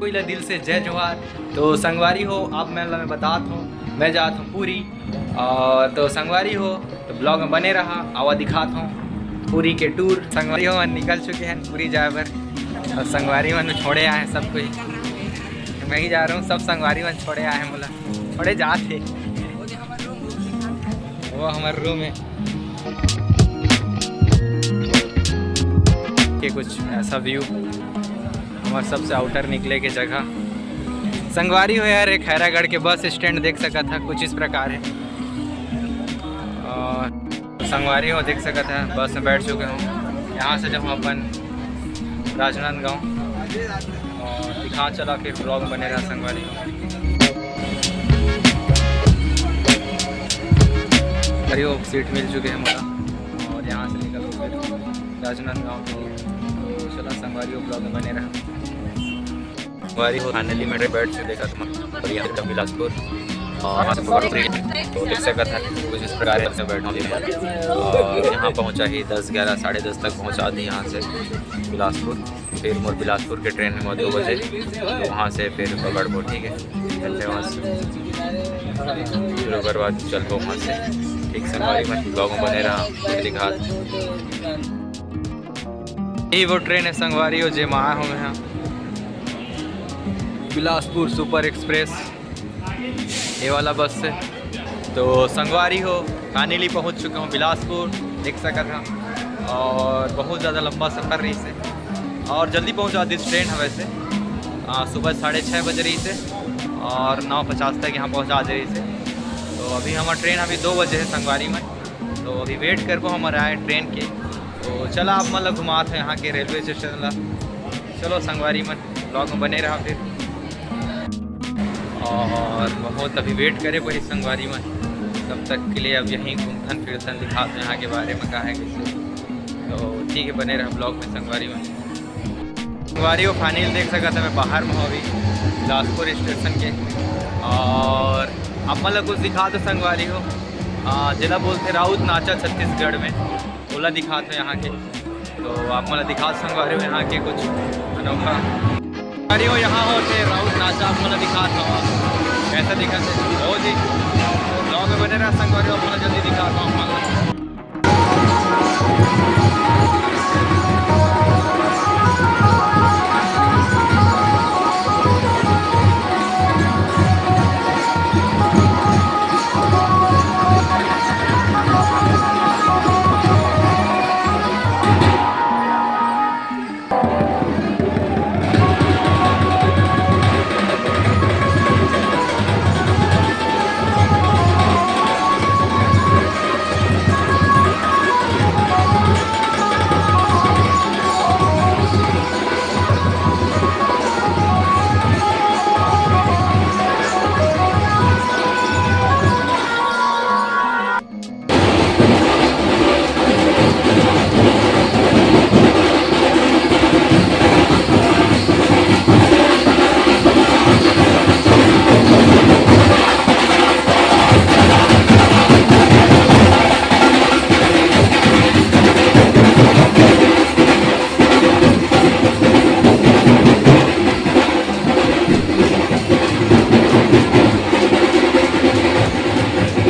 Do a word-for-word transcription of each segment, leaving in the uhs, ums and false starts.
कोई ला दिल से जय जोहार। तो संगवारी हो, अब मैं, मैं बतात हूँ, मैं जात हूँ पुरी। और तो संगवारी हो, तो ब्लॉग में बने रहा, आवा दिखात हूँ पुरी के टूर। संगवारी हो, निकल चुके हैं पुरी जाए बर। और संगवारी मन छोड़े आए हैं सब कोई, मैं ही जा रहा हूँ, सब संगवारी मन छोड़े आए हैं, मोला छोड़े जात हे। वो हमारा रूम है। ये कुछ ऐसा व्यू, हमारे सबसे आउटर निकले के जगह। संगवारी हो यार, एक खैरागढ़ के बस स्टैंड देख सकत हा, कुछ इस प्रकार है। और संगवारी हो, देख सकत हा, बस में बैठ चुके हूँ। यहाँ से जब हम अपन राजनांदगांव और दिखा चला, फिर ब्लॉग में बने रहा संगवारी हो। अरे वो सीट मिल चुके हैं मोला और यहाँ से निकल के फिर राजनांदगांव के लिए। तो चला संगवारी हो, ब्लॉग में बने रहा। संगवारी हो, फाइनली मैं बैठ चुके देखा तुम और यहाँ से बिलासपुर और वहाँ से पकड़ रही है। तो देख सकत है कुछ इस प्रकार से बैठा हूँ मैं। और यहाँ पहुँचा ही दस, ग्यारह, साढ़े दस तक पहुँचा दी यहाँ से बिलासपुर। फिर मोर बिलासपुर के ट्रेन में दो बजे, तो वहाँ से फिर पकड़बो, ठीक है। धन्यवाद। फिर ओकर बाद चलबो वहाँ से। ठीक संगवारी मन, ब्लॉग में बने रहा, फिर दिखा। यही वो ट्रेन है संगवारी हो, जे में आया हूँ मैं यहाँ, बिलासपुर सुपर एक्सप्रेस, ये वाला बस से। तो संगवारी हो, फाइनली पहुँच चुका हूँ बिलासपुर, देख सकत हा। और बहुत ज़्यादा लंबा सफ़र रहिसे और जल्दी पहुँचा दिस ट्रेन है वैसे। आ, सुबह साढ़े छः बजे रहिसे और नौ पचास तक यहाँ पहुँचा दे रहिसे। तो अभी हमारा ट्रेन अभी दो बजे है संगवारी मन। तो अभी वेट करबो हमारा आए ट्रेन के। तो चला आप मन ला घुमात है यहाँ के रेलवे स्टेशन ला। चलो संगवारी मन, ब्लॉग में बने रहा फिर। और बहुत अभी वेट करे पड़ी संगवारी मन, तब तक के लिए अब यहीं घूमथन फिरथन, दिखात हन यहाँ के बारे में का है कैसे। तो ठीक है, बने रहा ब्लॉग में संगवारी मन। संगवारी हो, फाइनल देख सकत है मैं बाहर में हूँ अभी बिलासपुर स्टेशन के। और आप मन ला कुछ दिखा दो संगवारी हो, आ, जेला बोलते राउत नाचा छत्तीसगढ़ में, ओला दिखात हो यहाँ के। तो आप मन ला दिखात संगवारी हो यहाँ के कुछ अनोखा। अरे वो यहाँ होते राउत नाचा, आप मन ला दिखात हो कैसा दिखत है। हो जी, ब्लॉग में बने रहा संगवारी हो, आप मन ला जल्दी दिखात हो आप मन ला।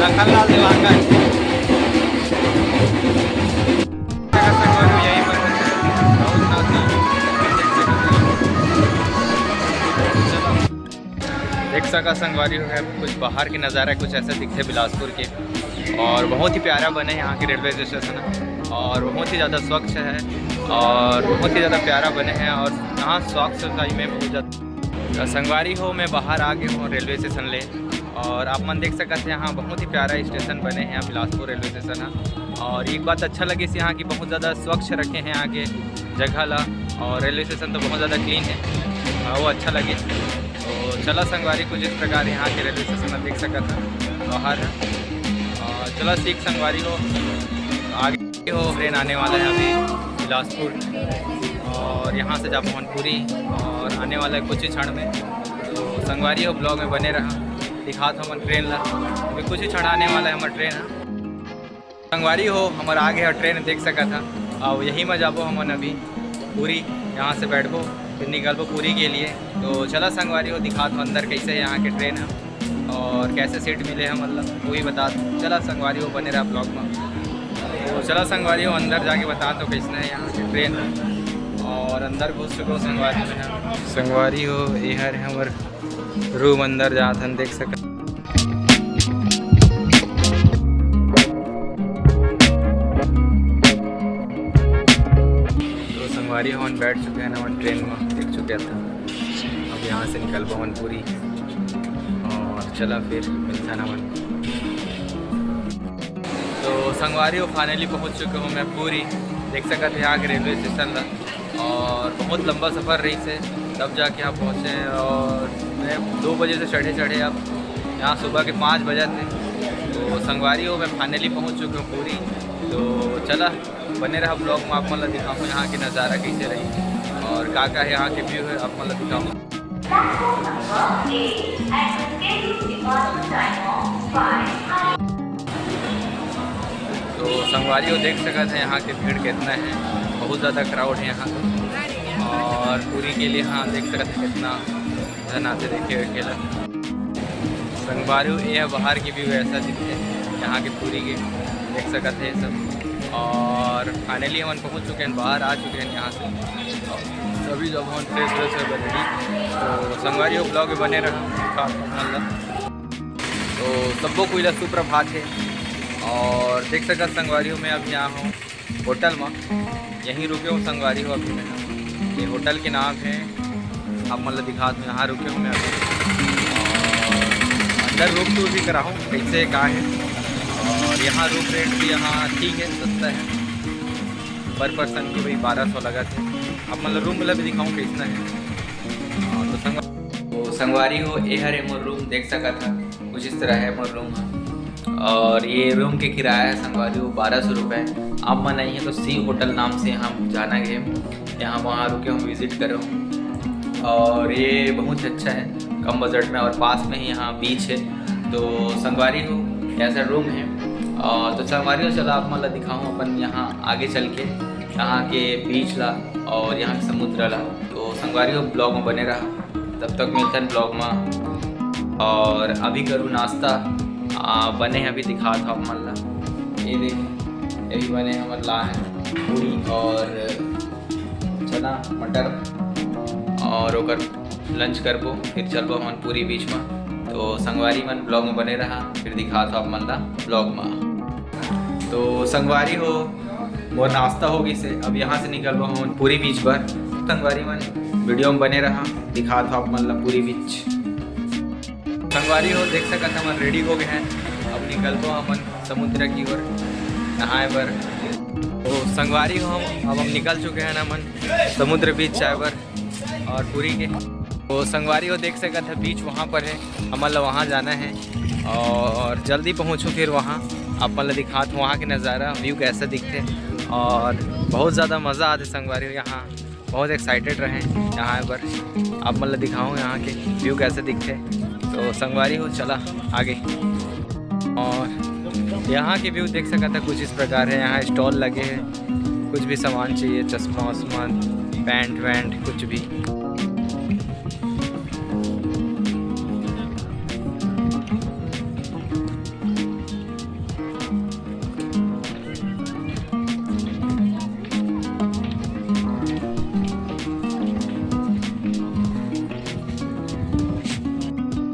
लखन लाल देवांगन। देख सका संगवारी हो, कुछ बाहर के नज़ारा कुछ ऐसा दिखते बिलासपुर के। और बहुत ही प्यारा बने यहाँ के रेलवे स्टेशन है और बहुत ही ज़्यादा स्वच्छ है और बहुत ही ज़्यादा प्यारा बने हैं। और यहाँ स्वच्छ सही में बहुत ज़्यादा। संगवारी हो, मैं बाहर आ गया हूँ रेलवे स्टेशन ले। और आप मन देख सकत हैं, यहाँ बहुत ही प्यारा स्टेशन बने हैं, यहाँ बिलासपुर रेलवे स्टेशन है। और एक बात अच्छा लगे इस यहाँ की, बहुत ज़्यादा स्वच्छ रखे हैं यहाँ के जगह ला। और रेलवे स्टेशन तो बहुत ज़्यादा क्लीन है, हाँ, वो अच्छा लगे। तो चला संगवारी, कुछ इस प्रकार यहाँ के रेलवे स्टेशन आप देख सकत हैं, बाहर है। और चला सीख संगवारी हो, आगे हो ट्रेन आने वाला है अभी बिलासपुर, और यहाँ से जा पवनपुरी और आने वाला है कुछ ही क्षण में। तो संगवारी हो, ब्लॉग में बने रहा, दिखात हो हमन ट्रेन ला। अभी कुछ ही क्षण आने वाला है हमारा ट्रेन ह। संगवारी हो, हमारा आगे है ट्रेन, देख सकत हा। अब यही में जाबो हमन अभी पुरी, यहाँ से बैठबो निकलबो पूरी के लिए। तो चला संगवारी हो, दिखात हों अंदर कैसे हे यहाँ के ट्रेन ह और कैसे सीट मिले हे, मतलब वही बतात। चला संगवारी हो, बने रहा ब्लॉग में। तो चला संगवारी हो, अंदर जाके बतात हों कैसना हे यहाँ के ट्रेन ह। और अंदर घुस चुके हों संगवारी हो मैं। संगवारी हो, ये हर हमर रूम, अंदर जात हन, देख सकत। तो संगवारी हो, हमन बैठ चुके हन हमन ट्रेन में, देख चुके हन। अब यहाँ से निकलबो हमन पूरी और चला फिर मिलथन हमन। तो संगवारी हो, finally पहुँच चुके हों मैं पूरी। देख सकत हे यहाँ के रेलवे स्टेशन ला, और बहुत लंबा सफ़र रहिस हे, तब जाके यहाँ पहुँचे। और मैं दो बजे से चढ़े चढ़े अब यहाँ सुबह के पाँच बजत हे। तो संगवारी हो, मैं finally पहुँच चुके हों पूरी। तो चला बने रहा ब्लॉग में, आप मन ला दिखाहूँ यहाँ के नज़ारा कैसे रही और का का हे यहाँ के व्यू हे, आप मन ला दिखाहूँ। तो संगवारी हो, देख सकत हे यहाँ के भीड़ कितना हे, बहुत ज़्यादा क्राउड हे यहाँ। और पूरी के लिए, हाँ, देख सकत हे कितना झन आथे देखे वेखे ला। संगवारी हो, ये बाहर के व्यू ऐसा दिखथे यहाँ के पूरी के, देख सकत हे सब। और finally हमन पहुँच चुके हन, बाहर आ चुके हन यहाँ से। अभी जब हम फ्रेश व्रेश होके रेडी, तो संगवारी हो, ब्लॉग में बने रहा। तो सबो कोई ला सुप्रभात हे। और देख सकत संगवारी हो, मैं अभी यहाँ हों होटल में, यहीं रुके हों संगवारी हो अभी मैं। ये होटल के नाम हे, आप मन ला दिखात हों, यहाँ रुके हों मैं अभी। और अंदर रूम टूर भी कराहूँ कैसे का हे। और यहाँ रूम रेंट भी यहाँ ठीक हे, सस्ता हे, per person के भाई बारह सौ लगथे। आप मन ला रूम ला भी दिखाहूँ कैसना हे। हाँ, तो संग-, तो संगवारी हो, ये हरे मोर रूम, देख सकत हा, कुछ इस तरह हे मोर रूम ह। और ये रूम के किराया हे संगवारी हो, बारह सौ रुपये। आप मन आई हे तो सी होटल नाम से हम जाना गे, यहाँ वहाँ रुके हों, विजिट करे हों। और ये बहुत ही अच्छा हे, कम बजट में, और पास में ही यहाँ बीच हे। तो संगवारी हो, ऐसा रूम हे। और तो संगवारी हो, चला आप मन ला दिखाहूँ अपन यहाँ आगे चल के यहाँ के बीच ला और यहाँ के समुद्र ला। तो संगवारी हो, ब्लॉग में बने रहा, तब तक मिलथन ब्लॉग में। और अभी करूँ नाश्ता, आ, बने हे, अभी दिखात हों आप मन ला। ये देख, ये भी बने हे हमर ला हे पूरी और चना मटर, और ओकर लंच करबो, फिर चलबो हमन पूरी बीच में। तो संगवारी मन, ब्लॉग में बने रहा, फिर दिखात हों आप मन ला ब्लॉग में। तो संगवारी हो, मोर नाश्ता हो गइस हे, अब यहाँ से निकलबो हमन पूरी बीच बर। संगवारी मन, वीडियो में बने रहा, दिखात हों आप मन ला पूरी बीच। संगवारी हो, देख सकत हा, हमन रेडी हो गए हन, अब निकलबो हमन समुद्र की ओर नहाए बर। तो संगवारी हो, हम अब हम निकल चुके हन हमन समुद्र बीच जाए बर और पूरी के। तो संगवारी हो, देख सकत हा, बीच वहाँ पर हे, हमन ला वहाँ जाना हे और जल्दी पहुँचहूँ फिर वहाँ आप मन ला दिखात हों वहाँ के नज़ारा, व्यू कैसा दिखथे। और बहुत ज़्यादा मज़ा आथे संगवारी हो, यहाँ बहुत एक्साइटेड रहे यहाँ आए बर। आप मन ला दिखाहूँ यहाँ के व्यू कैसे दिखथे। तो संगवारी हो, चला आगे। और यहाँ के व्यू देख सकत हा, कुछ इस प्रकार हे। यहाँ स्टॉल लगे हे, कुछ भी सामान चाहिए, चश्मा वश्मा, पैंट वैंट, कुछ भी।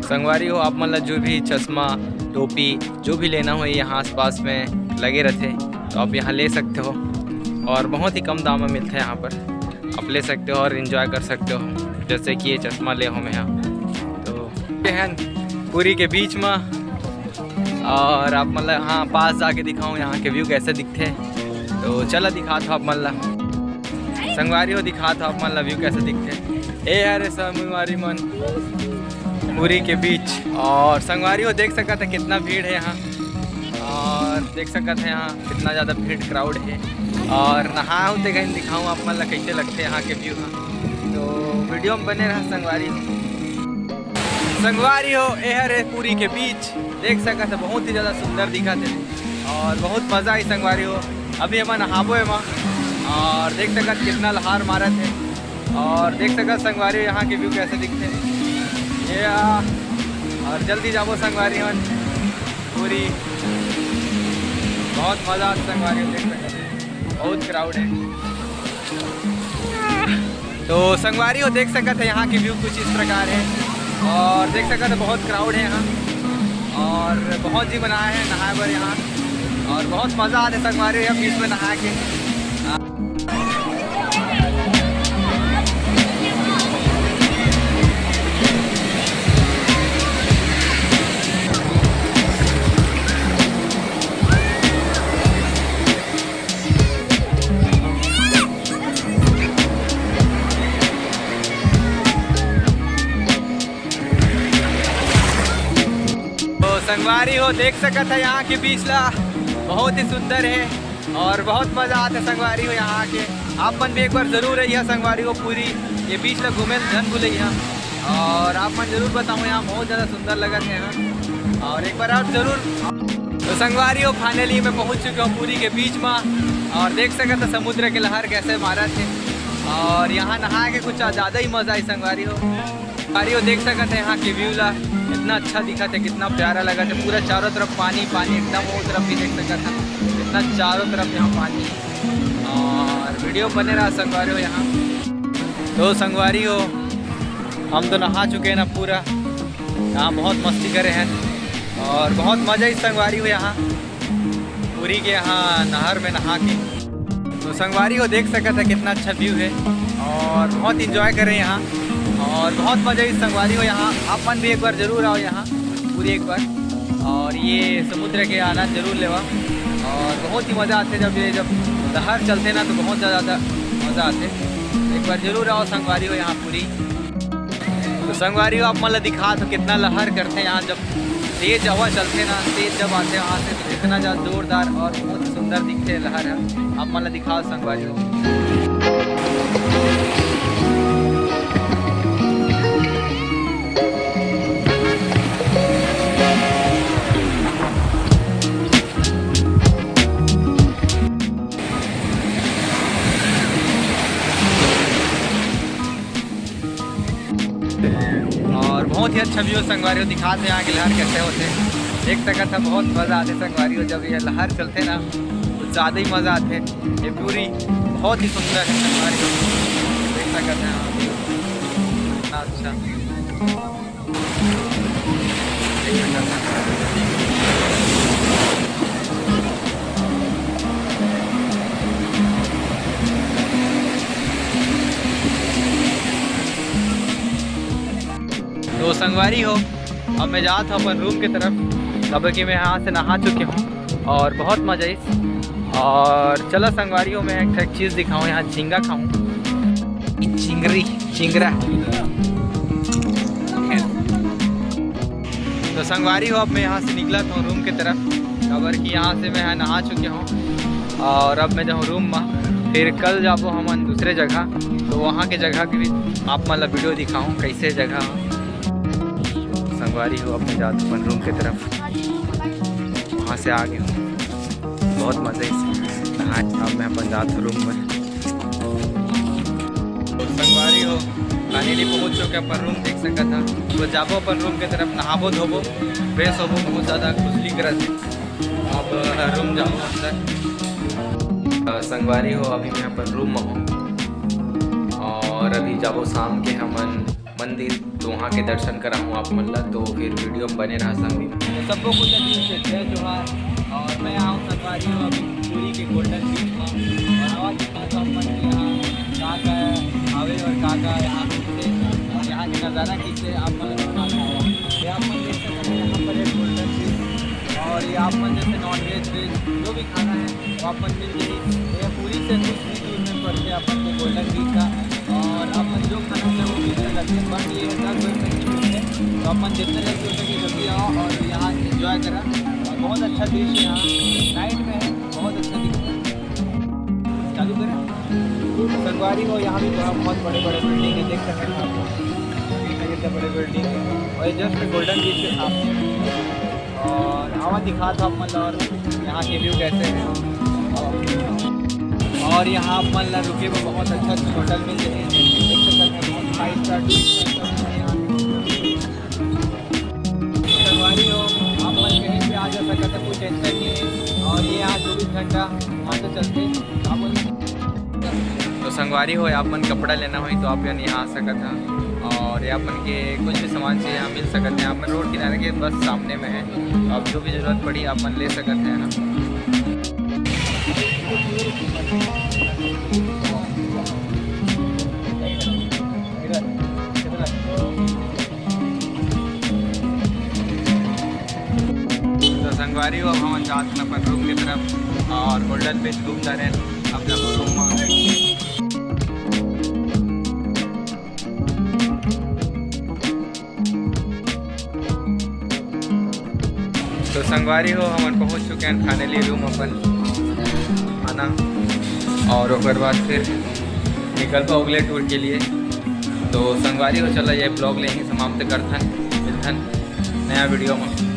संगवारी हो, आप मन ला जो भी चश्मा, टोपी, जो भी लेना हो, यहाँ आसपास में लगे रथे, तो आप यहाँ ले सकते हो और बहुत ही कम दाम में मिलथे यहाँ पर। आप ले सकते हो और एंजॉय कर सकते हो, जैसे कि ये चश्मा ले हों मैं यहाँ। तो ये हे पूरी के बीच में, और आप मन ला, हाँ, पास जाके दिखाहूँ यहाँ के व्यू कैसे दिखथे। तो चला दिखात हों आप मन ला, संगवारी हो, दिखात हों आप मन ला व्यू कैसे दिखथे। ए हरे संगवारी मन, पूरी के बीच। और संगवारी हो, देख सकत हा कितना भीड़ हे यहाँ, और देख सकत हा यहाँ कितना ज़्यादा भीड़, क्राउड हे। और नहाहूँ ते कहीं दिखाहूँ आप मन ला कैसे लगथे यहाँ के व्यू ह। तो वीडियो में बने रहा संगवारी। संगवारी हो, ए हरे पूरी के बीच, देख सकत हा बहुत ही ज़्यादा सुंदर दिखत हे और बहुत मज़ा आई संगवारी हो। अभी हमन नहाबो एमा और देख सकत हा कितना लहार मारत हे। और देख सकत संगवारी हो यहाँ के व्यू कैसे दिखते हैं ये आ, और जल्दी जाबो संगवारी हो पूरी। बहुत मजा आता संगवारी हो, देख सकत हैं बहुत क्राउड है। तो संगवारी हो देख सकत है यहाँ की व्यू कुछ इस प्रकार है और देख सकत है बहुत क्राउड है यहाँ और बहुत जी बनाए हैं नहाए बर यहाँ और बहुत मजा आते संगवारी हो यहाँ बीच में नहा के। तो संगवारी हो देख सकत है यहाँ के बीच ला बहुत ही सुंदर है और बहुत मजा आता है संगवारी हो यहाँ आके। आप मन भी एक बार जरूर आइए संगवारी हो पूरी ये बीच ला घूमे ला झन भूलइया और आप मन जरूर बताओ यहाँ बहुत ज़्यादा सुंदर लगत है यहाँ और एक बार आप जरूर। तो संगवारी हो फाइनली मैं पहुँच चुके हूँ पूरी के बीच में और देख सकत है समुद्र के लहर कैसे मारत है और यहाँ नहा के कुछ ज़्यादा ही मज़ा है संगवारी हो। संगवारी हो देख सकत है यहाँ के व्यू ला कितना अच्छा दिखत है कितना प्यारा लगत है पूरा चारों तरफ पानी पानी एकदम वो तरफ भी देख सकत है कितना चारों तरफ यहाँ पानी है। और वीडियो बने रहा संगवारी हो यहाँ। तो संगवारी हो हम तो नहा चुके हैं ना पूरा यहाँ बहुत मस्ती करे हैं और बहुत मजा इस संगवारी हो यहाँ पूरी के यहाँ नहर में नहा के। तो संगवारी हो देख सकत है कितना अच्छा व्यू है और बहुत इंजॉय करें यहाँ और बहुत मजा इस संगवारी हो यहाँ। आप मन भी एक बार जरूर आओ यहाँ पूरी एक बार और ये समुद्र के आनंद जरूर लेवा और बहुत ही मज़ा आते जब ये जब लहर चलते ना तो बहुत ज़्यादा मज़ा आते। एक बार जरूर आओ संगवारी हो यहाँ पूरी। तो संगवारी हो आप मन ला दिखा तो कितना लहर करते हैं यहाँ जब तेज हवा चलते ना तेज जब आते वहाँ से तो इतना ज़्यादा जोरदार और बहुत सुंदर दिखते हैं लहर है। आप मन ला दिखा संगवारी हो। और बहुत ही अच्छा व्यू संगवारी हो दिखाते हैं आगे लहर कैसे होते हैं। देख सकत है बहुत मजा आते संगवारी हो जब ये लहर चलते ना कुछ ज़्यादा ही मजा आते। ये पूरी बहुत ही सुंदर है संगवारी हो देख सकत है आप। अच्छा। तो संगवारी हो अब मैं जात हूँ अपन रूम के तरफ। अब कि मैं यहाँ से नहा चुके हूँ और बहुत मजा आई। और चला संगवारी हो मैं एक ठक चीज दिखाऊं यहाँ झींगा खाऊं। चिंगरी चिंगरा। तो संगवारी हो अब मैं यहाँ से निकला था रूम के तरफ काबर कि यहाँ से मैं नहा चुके हूँ। और अब मैं जाऊँ रूम में फिर कल जाबो हमन दूसरे जगह। तो वहाँ के जगह के भी आप मन ला वीडियो दिखाऊँ कैसे जगह। संगवारी हो अब मैं जात अपन रूम के तरफ। वहाँ से आ गए हूँ बहुत मजे से नहाए। अब मैं अपन जात रूम में। तो संगवारी हो फाइनली पहुँच चुके अपन रूम देख सकत हा। तो जाबो अपन रूम के तरफ नहाबो धोबो फ्रेश होबो बहुत ज़्यादा खुजली करत है। अब रूम जाबो अंदर। अ, संगवारी हो अभी मैं अपन रूम में हूँ और अभी जाबो शाम के हमन मंदिर तो वहाँ के दर्शन कराऊँ आप मन ला। तो फिर वीडियो में बने रहा संगवारी। तो सबको कुछ दिल से जय जोहार। और मैं आऊँ संगवारी हूँ अभी पूरी के गोल्डन बीच में और आवाज तो आप मन के यहाँ का का आवे और का का यहाँ के नज़ारा किसे आप मन ये आप मन देख सकते हैं यहाँ पर एक गोल्डन बीच और ये आप मन जैसे नॉन वेज वेज जो भी खाना है वो आप मन मिल जाए। ये पूरी से कुछ भी दूर में पड़ते हैं अपन के गोल्डन बीच का। और अपन जो खाना है वो मिल सकते हैं बट ये दस बजे तक ही मिलते हैं। तो अपन जितने जल्दी हो सके जल्दी आओ और यहाँ एंजॉय करा। और बहुत अच्छा दृश्य यहाँ नाइट में है बहुत अच्छा दिखता है। चालू करें। संगवारी हो यहाँ भी बहुत बड़े बड़े बिल्डिंग है देख सकते हैं आप। कितने बड़े बिल्डिंग है और ये जस्ट गोल्डन बीच के सामने। और आवा दिखा था अपन और यहाँ के व्यू कैसे हैं। और यहाँ अपन ला रुके में बहुत अच्छा होटल मिल जाए। संगवारी हो, आप मन कहीं भी आ जा सकत है, कोई टेंशन नहीं है। और ये यहाँ चौबीस घंटा ऑटो चलते हैं। आप तो संगवारी हो, आप मन कपड़ा लेना होई तो आप मन यहाँ आ सकत हैं। और ये आप मन के कुछ भी सामान चाहिए, यहाँ मिल सकत है। आप मन रोड किनारे के बस सामने में है, तो आप जो भी जरूरत पड़ी, आप मन ले सकत हैं यहाँ। तो संगवारी हो, अब हम जात हन अपन रूम की तरफ और गोल्डन बीच घूम जा रहे हैं अपना रूम में। तो संगवारी हो, हमन पहुंच चुके हैं finally रूम अपन, है ना। और ओकर बाद फिर निकलबो अगले टूर के लिए। तो संगवारी हो, चला ये ब्लॉग ले ही समाप्त करथन, मिलथन नया वीडियो में।